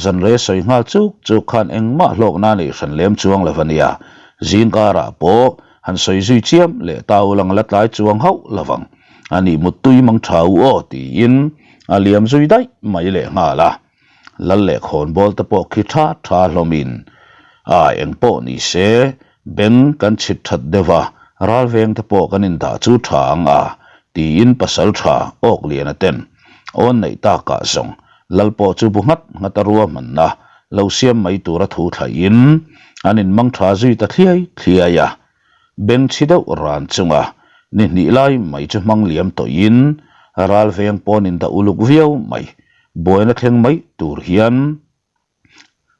zanre sawi nghal chuk chuk khan engmah hlawkna nei hran lem chuang lo a nia. Zingkarah pawh han sawi zui chiam leh ta ulang la tlai chuang hauh lovang. A nih muttui mang tha u aw tiin a liam zui daih mai leh nghal a. Lal leh khawnbawl te pawh khi tha tha hlawmin a eng pawh ni se beng kan chhit that deuh a, ral veng te pawh kan indah chu tha ang a tiin pasal tha awk liana ten awn neih takah zawng lal pawh chu bu nghat nghat a ruahmanna lo siam mai tura thu thlaihin an inmang tha zui ta thliai thliai a. Beng chhi deuh ran chunga ni hnih lai mai chu hmang liam tawhin ral veng pawn in dah uluk viau mai. Buaina thleng mai tur hian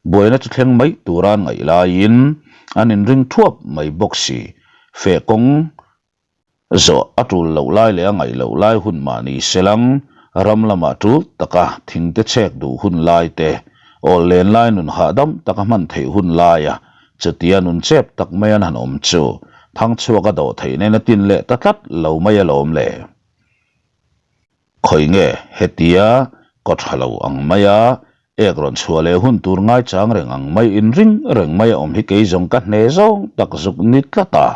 buaina chu thleng mai tura an ngaih laiin an inring thuap mai bawk si. Feh kawng zawh a tul loh lai leh a ngaih loh lai hun mah ni se lang ram lamah tul taka thingte chhek duh hun lai te, awl len lai nun hahdam taka hman theih hun laia Chutia nun chep tak mai an han awm chu Thangchhuak a dawh theih nen a tin leh ta tlat lo mai alawm le. Khawi nge hetia kaw tha lo ang maia ek rawn chhuah leh hun tur ngaichang reng ang mai inring reng mai a awm hi kei zawng ka hne zawng tak zuk ni tlat a,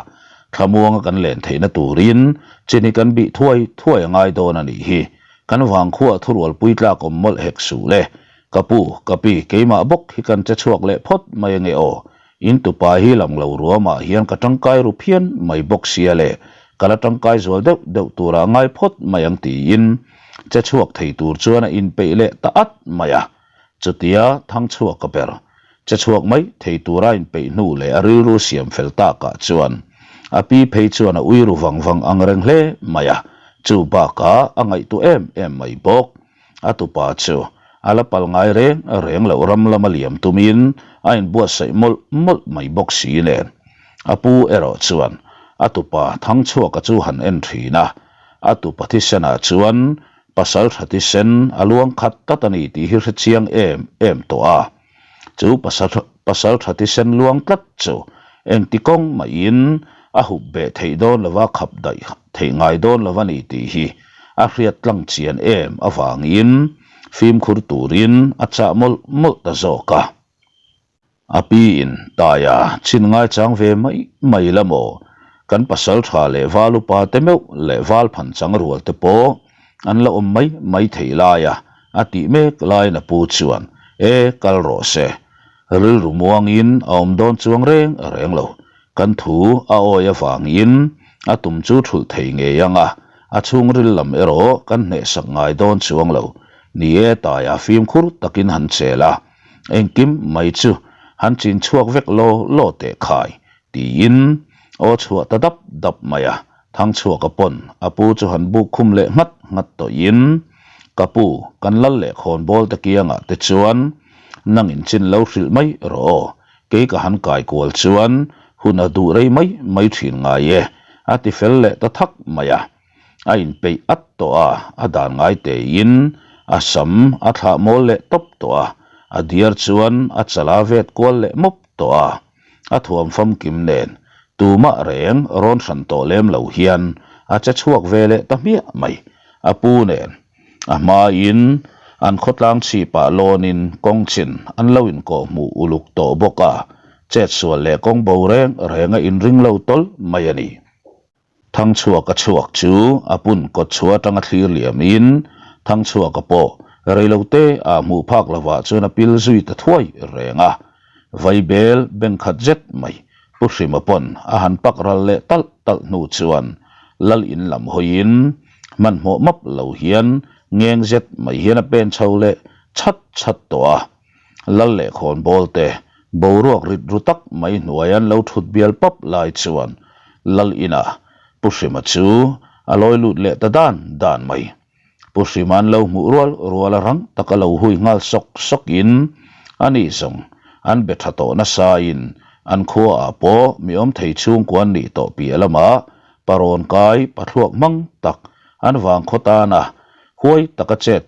thlamuanga kan len theihna turin chin hi kan bih thuai thuai a ngai dawn a nih hi. Kan vangkhuah thurualpui tlak awm mawlh hek suh le. Ka pu, ka pi, keimah bawk hi kan che chhuak leh phawt mai ange aw. In tupa hi lam lo ruamah hian ka tangkai ru phian mai bawk sia le, ka la tangkai zual deuh deuh turah ngai phawt mai ang tiin che chhuak thei tur chuan a inpeih leh ta at mai a. Chutia thang chhuak ka ber. Che chhuak mai thei tura inpeih hnu leh a rilru siam fel takah chuan a pi phei chuan a ui ru vang vang ang reng hle mai a, chu bakah a ngaihtuah em em mai bawk. A tupa chu a la pal ngai reng reng loh ram lama liam tumin a inbuatsaih mawlh mawlh mai bawk si nen. A pu erawh chuan a tupa Thangchhuaka chu han en thin a, a tupa thisenah chuan pasal tha thisen a luang khat tlat a ni tih hi hre chiang em em tawh a. Chu pasal tha thisen luang tlat chu engti kawng mahin a hup beh theih dawn lova khap daih theih ngai dawn lo a ni tih hi a hriat tlang chian em avangin fimkhur turin a chah mawlh mawlh ta zawk a. A piin Taia chin ngaichang ve mai mai la maw? Kan pasal tha leh val upa te meuh leh val phan chang rual te pawh an la awm mai mai thei lai a, a tih mek laiin a pu chuan, E, kal rawh se. Rilru muangin a awm dawn chuang reng reng lo. Kan thu a awi avangin a tum chu thulh thei ngei ang a, a chhungril lam erawh kan hnehsak ngai dawn chuang lo. Ni e, Taia fimkhur takin han chel a, engkim mai chu han chin chhuak vek law law teh khai, tiin aw chhuah ta dap dap mai a. Thangchhuaka pawn a pu chu han buk khum leh nghat nghat tawhin, Ka pu, kan lal leh khawnbawl te kiangah te chuan nangin chin lo hrilh mai rawh aw. Kei ka han kai kual chuan hun a duh rei mai mai thin ngai e, a ti fel leh ta thak mai a. A inpeih at tawh a, a dan ngai tein a sam a thlah mawl leh tawp tawh a, a diar chuan a chal a vet kual leh mawp tawh a. A thuam famkim nen tumah reng rawn hran tawh lem lo hian a che chhuak ve leh ta hmiah mai. A pu nen a hmain an khawtlang chhipah lawnin kawng chin an lo inkawhhmuh uluk tawh bawk a, chetsual leh kawng bo reng reng a inring lo tawlh mai a ni. Thangchhuaka chhuak chu a pun kawt chhuah atanga thlir liamin Thangchhuaka pawh reilote ah hmuh phak lovah chuan a pil zui ta thuai reng a. Vaibel beng khat zet mai Pu Hrima pawn a han pak ral leh talh talh hnu chuan Lal in lam hawiin hmanhmawh map lo hian ngeng zet mai hian a pen chho leh chhat chhat tawh a. Lal leh khawnbawl te boruak rit ru tak mai hnuai an lo thut bial pap lai chuan Lal inah Pu Hrima chu a lawi lut leh ta dan dan mai. Pu Hrima an lo hmuh rual rual a rang taka lo hui nghal sawk sawk in a nih zawng an be tha tawh nasa in an khua ah pawh mi awm thei chhungkua an nih tawh piah lamah parawn kai pathluak hmang tak an vang khaw tana huai taka chet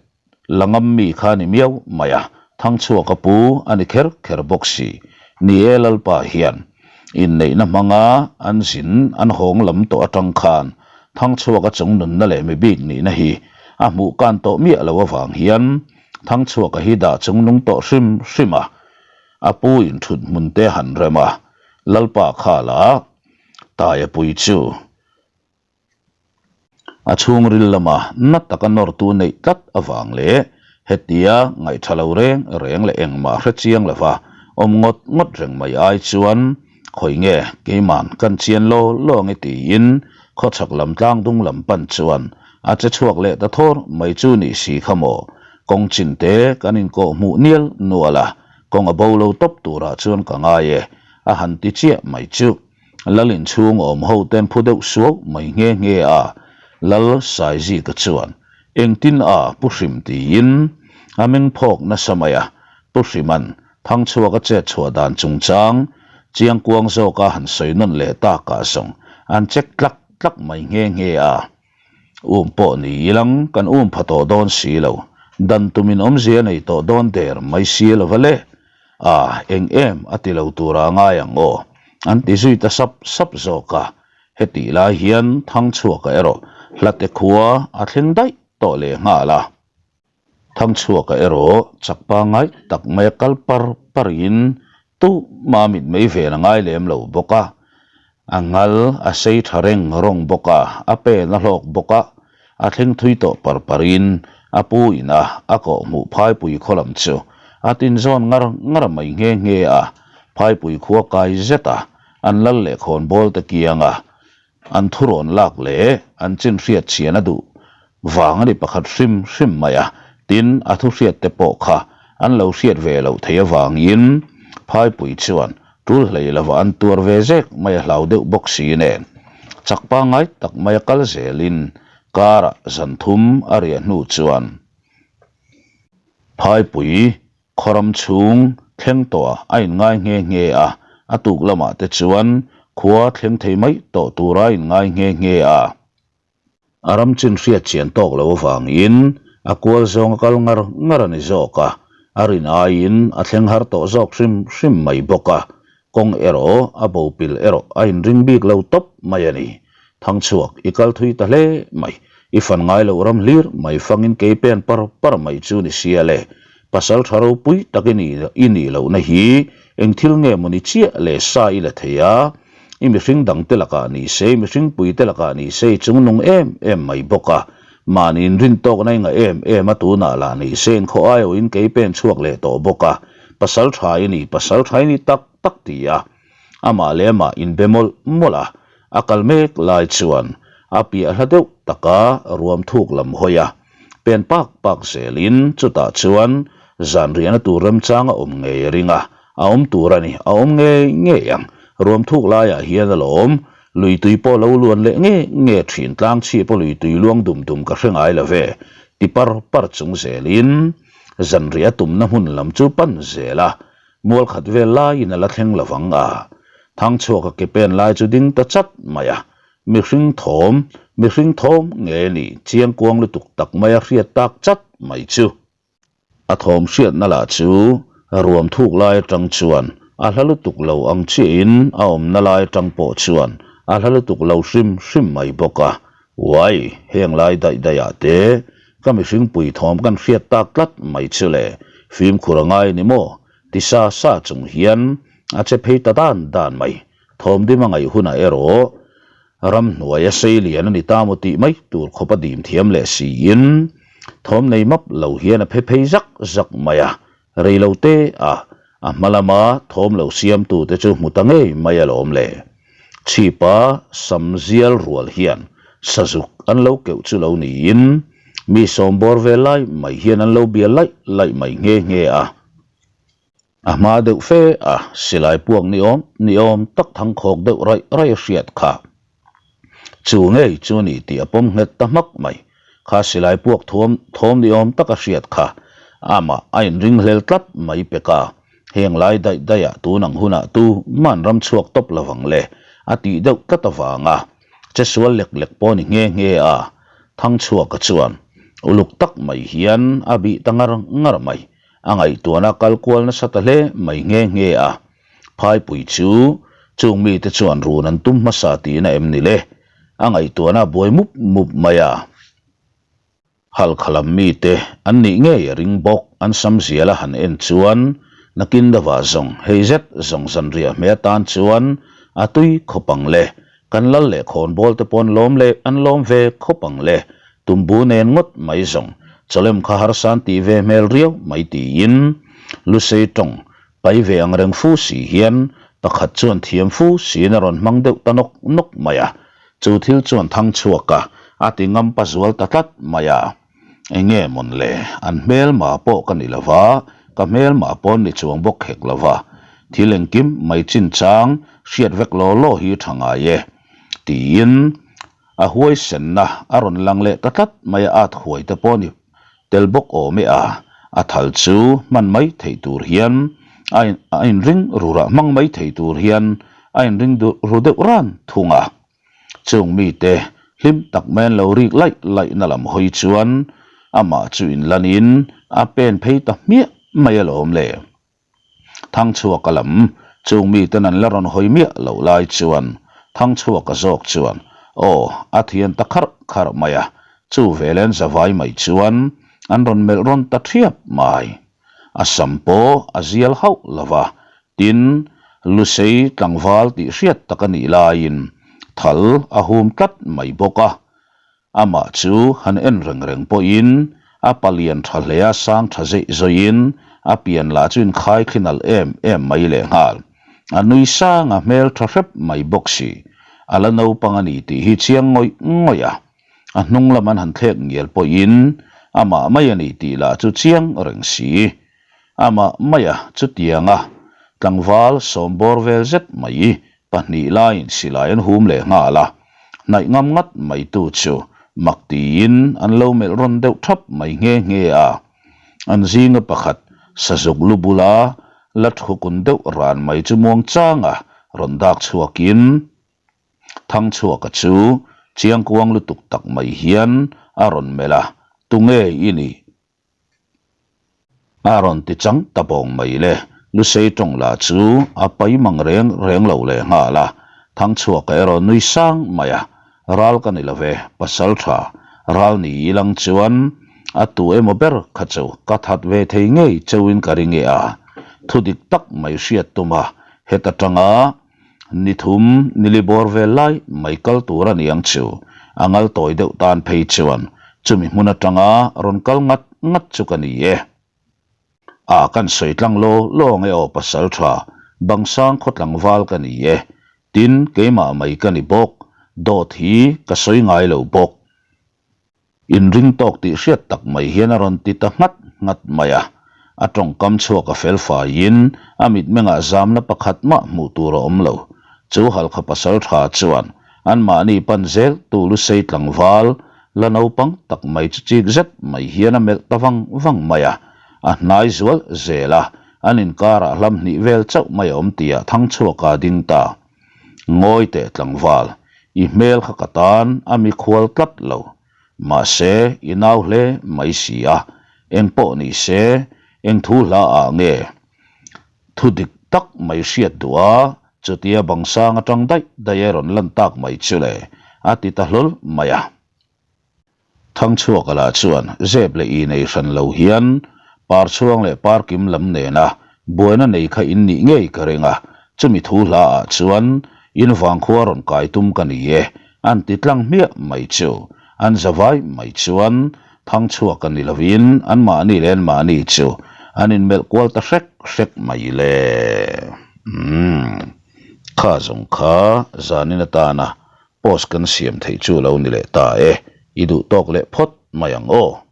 La ngam mi kha ni miau mai a, Thangchhuaka pu a ni kher kher bawk si. Ni e Lalpa hian inneihna hmanga an zin an hawng lam tawh atang khan Thangchhuaka chung nunna leh mi bik nihna hi a hmuh kan tawh miah lo avang hian Thangchhuaka hi dah chung nung tawh hrim hrim a, a pu in thut hmun te han rem a, Lalpa kha la Taia pui chu. A chhungril lama na taka nawrtu neih tlat avang leh hetia ngaihtha lo reng reng leh engmah hre chiang lova awm ngawt ngawt reng mai ai chuan khawi nge keiman kan chian law law ange tiin khawchhak lam tlang dung lam pan chuan a che chhuak leh ta thawr mai chu nih si kha maw kawng chin te kan inkawh hmuh nial nual a kawng a bo lo tawp turah chuan ka ngai e a han ti chiah mai chu. Lal inchhung awm ho ten phu deuh suau mai nghe nghe a, Lal Saizika chuan engtin a Pu Hrim tiin a meng phawk nasa mai a, Pu Hriman Thangchhuak a chet chhuah dan chungchang chiangkuang zawka han sawi nawn leh takah zawng an check tlak tlak mai nghe nghe a. Um pawh ni ilang kan um pha tawh dawn si lo, dan tumin awmzia nei tawh dawn der mai si lo va le. A, eng em a ti lo tura ngai ang aw, an ti zui ta sap sap zawk a. Hetih lai hian Thangchhuaka erawh hlate khua a thleng daih tawh leh nghal a. Thangchhuaka erawh chak pangngai tak maia kal par parin tumah mitmei ven a ngai lem lo bawk a. A ngal a sei tha reng rawng bawk a, a pen a hlawk bawk a, a thleng thui tawh par parin a pu ina a kawh hmuh phaipui khaw lam chu a tinzawn ngar ngar mai nghe nghe a, phaipui khua kai zet a, an lal leh khawnbawl te kiang a, An thurawn lak leh an chin hriat chhian a duh vang a ni pakhat hrim hrim mai a, tin a thu hriat te pawh kha an lo hriat ve loh theih avangin Phaipui chuan tul hlei lova an tuar ve zek mai a hlau deuh bawk si nen chak pangngai tak mai a kal zelin karah zan thum a riah hnu chuan Phaipui Khawram chhung thleng tawhah a inngai nghe nghe a, a tuk lamah te chuan khua thleng thei mai tawh tura a inngai nghe nghe a. A ram chin hriat chian tawk lo avangin a kual zawng a kal ngar ngar a ni zawk a, a rin aiin a thleng har tawh zawk hrim hrim mai bawk a, kawng erawh a bo pil erawh a inring bik lo tawp mai a ni. Thangchhuak, i kal thui ta hle mai. I fan ngai loh ram hlir mai fangin kei pen par par mai chu ni sia le. Pasal tha ropui tak i nih i nih lohna hi eng thil nge maw ni chiah le sa i la thei a. I mihring dangte lakah ni se, i mihring puite lakah ni se i chungnung em em mai bawk a. Mahni inrin tawkna i ngah em em a tunah lah ni se inkhaw aiawhin kei pen chhuak leh tawh bawk a. Pasal tha i ni, pasal tha i ni tak tak ti a. Amah leh amah inbe mawlh mawlh a, a kal mek lai chuan a piah hla deuh taka ruam thuk lam hawi a, pen pak pak zelin chutah chuan zan riahna tur remchang a awm ngei a ring a, a awm tur a ni, a awm ngei ngei ang. Ruam thuk laiah hian alawm, lui tui pawh lo luan leh nge nge thin tlang chhip a lui tui luang dum dum ka hre ngai lo ve, ti par par chung zelin zan riah a tumna hmun lam chu pan zel a. Mual khat vel laiin a la thleng lo vang a. Thangchhuaka ke pen lai chu ding ta chat mai a. Mihring thawm, mihring thawm nge ni chiangkuang lutuk tak maia hriat tak chat mai chu. A thawm hriatna lah chu ruam thuk lai atang chuan a hla lutuk lo ang chiahin a awmna lai atang pawh chuan a hla lutuk lo hrim hrim mai bawk a. Uai, heng lai daih daihah te ka mihring pui thawm kan hriat tak tlat mai chu le, fimkhur a ngai ni maw? ti sa sa chung hian a che phei ta dan dan mai. Thawm dim a ngaih hunah erawh Ramhnuai a sei lian a ni ta maw tih mai tur khawp a dim thiam leh siin thawm nei map lo hian a phe phei zak zak mai a, rei lo te a a hma lama thawm lo siam tu te chu hmu ta ngei mai alawm le. Chhipa sam zial rual hian sazuk an lo keuh chu lo niin mi sawm bawr ve lai mai hian an lo bia laih laih mai nghe nghe a. A hma deuh fe a, silai puak ni awm ni awm tak thang khawk deuh raih raih a hriat kha. Chu ngei chu a ni tih a pawm nghet ta hmak mai. Kha silai puak thuam thawm ni awm tak a hriat kha. Amah a inring hlel tlat mai pek a, heng lai daih daih ah tun ang hunah tu man ram chhuak tawp lo vang le a tih deuh tlat avanga che sual lek lek pawh ni nghe nghe a, Thangchhuaka chuan uluk tak mai hian a bih ta ngar ngar mai. A ngaihtuahna kal kual nasa ta hle mai nghe nghe a. Phaipui chu chung mite chuan run an tum hmasa tihna em ni le? A ngaihtuahna a buai mup mup mai a. Halkha lam mite an nih ngei a ring bawk an sam zial a han en chuan nakin deuhah zawng hei zet zawng zanriah hmeh atan chuan a tui khawp ang le. Kan lal leh khawnbawl te pawh an lawm leh an lawm ve khawp ang le. Tumbu nen ngawt mai zawng chawlem kha harsa an tih ve hmel riau mai tiin Lusei tawng pai ve ang reng fu si hian pakhat chuan thiam fu siin a rawn hmang deuh ta nawk nawk mai a. Chu thil chuan thang chhuak a, a ti ngam pa zual ta tlat mai a. Enge mawn le, an hmelma pawh ka ni lo va, ka hmelma pawn ni chuang bawk hek lo va, thil engkim mai chinchang hriat vek law law hi tha ngai e, tiin a huaisenna a rawn lang leh ta tlat mai a, at huai te pawh ni tel bawk awm e a, a thal chu hman mai theih tur hian a a inring rura hmang mai thei tur hian a inring ru deuh ran thung a. Chung mite hlim tak mai an lo rik laih laih na lam hawi chuan amah chu inlanin a pen phei ta hmiah mai alawm le. Thangchhuaka lam chung miten an la rawn hawi miah loh lai chuan Thangchhuaka zawk chuan aw a thian ta kharh kharh mai a, chu velen zavai mai chuan an rawn melh rawn ta thiap mai. A sam pawh a zial hauh lo va, tin, Lusei tlangval tih hriat tak a nih laiin thal a hum tlat mai bawk a. Amah chu han en reng reng pawhin a palian tha hle a, sang tha zeih zawihin a pian lah chu inkhai thli nalh em em mai lehnghal. A nui sang a, hmel tha hrep mai bawk si. A la naupang a ni tih hi chiang ngawih ngawih a. A hnung lam an han thlek ngial pawhin amah mai a ni tih lah chu chiang reng si. Amah maia chutianga tlangval sawmbawr vel zet mai pahnih laiin silai an hum leh nghal a, hnaih ngam ngat mai tu chu mak tiin an lo melh rawn deuh thap mai nghe nghe a. An zinga pakhat sazuk lu bula la thu kun deuh ran mai chu muang changa rawn dak chhuakin Thangchhuaka chu chiangkuang lutuk tak mai hian a rawn melh a, Tunge i nih? A rawn ti chang ta bawng mai le, Lusei tawng lah chu a pai mang reng reng lo leh nghal a, Thangchhuaka erawh nui sang mai a, Ral ka ni lo ve, pasal tha, ral ni i lang chuan a tu emaw ber kha chu ka that ve thei ngei cheuhin ka ring e a, thu dik tak mai hriat tum a, heta tanga Ni thum, nili bawr vel lai mai kal tur a ni ang chu. A ngal tawi deuh tan phei chuan chumi hmun atanga rawn kal ngat ngat chu ka ni e. A kan sawi tlang law law ang e aw pasal tha, Bangsang khaw tlangval ka ni e. Tin, keimah mai ka ni bawk, dawt hi ka sawi ngai lo bawk. Inring tawk tih hriat tak mai hian a rawn ti ta nghat nghat mai a. A tawngkam chhuak a fel faiin a mitmengah zamna pakhat mah hmuh tur a awm lo. Chu Halkha pasal tha chuan anmahni pan zel tu Lusei tlangval la naupang tak mai chu chik zet mai hian a melh ta vang vang mai a. A hnai zual zel a. An inkarah hlam hnih vel chauh mai a awm tihah Thangchhuaka a ding ta. Ngawi teh tlangval, i hmel kha ka tan a mikhual tlat lo. Mahse, i nau hle mai si a, eng pawh ni se, eng thu hla ah nge? Thu dik tak mai hriat duh a, chutia bang sang atang daih daih e rawn lan tak mai chu le, a ti ta hlawl mai a. Thangchhuaka lah chuan zep leh i nei hran lo hian Parchhuang leh Parkim lam nena buaina nei kha in nih ngei ka ring a, chumi thu hla ah chuan in vangkhua rawn kai tum ka ni e, an ti tlang hmiah mai chu. An zavai mai chuan Thangchhuaka ni lovin anmahni leh anmahni chu an inmelh kual ta hrek hrek mai le. Umm. Kha zawng kha zanin atana Post kan siam theih chu lo ni leh ta e, i duh tawk leh phawt mai ang aw.